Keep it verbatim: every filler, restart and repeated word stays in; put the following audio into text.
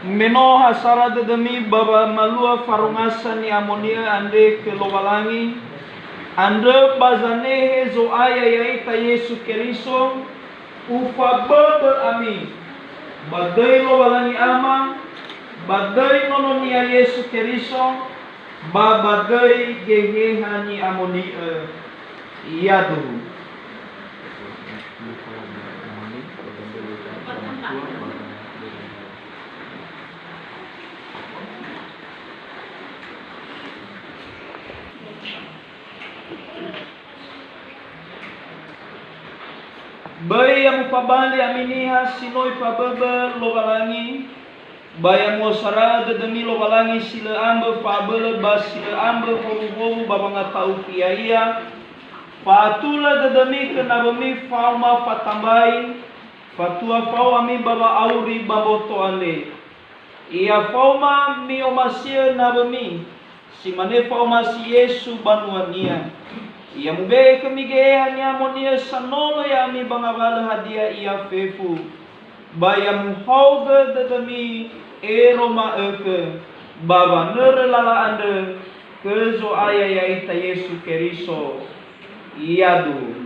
Me no ha sara dõdõmi ba wamalua farongasa ni'amoni'ö andre khõ Lowalangi, andrõ ba zanehe Zo'aya ya'ita Yesu Keriso, ufabõbõ ami, ba dõi Lowalangi Ama, ba dõi Nono-Nia Yesu Keriso, ba ba dõi Geheha ni'amoni'ö. Yaduhu. Bõi ya mufabali ami niha si no Ifabõbõ Lowalangi, ba ya mu'osara'ö dõdõmi Lowalangi si lõ ambõ fa'abõlõ ba si lõ ambõ howuhowu ba wangata'ufi Ya'ia. Fa'atulõ dõdõmi khõ nawõmi faoma fatambai, fatua fao ami ba wa'auri ba mboto andre. Ya faoma mi'omasi'ö nawõmi, si mane fa'omasi Yesu banua-Nia. Ya mube'e khõmi Geheha ni'amoni'ö sanolo ya'ami ba ngawalõ hadia ia fefu. Ba ya muhaogõ dõdõmi ero ma'õkhõ ba wanõrõ lala andrõ khõ Zo'aya ya'ita Yesu Keriso. Yaduhu.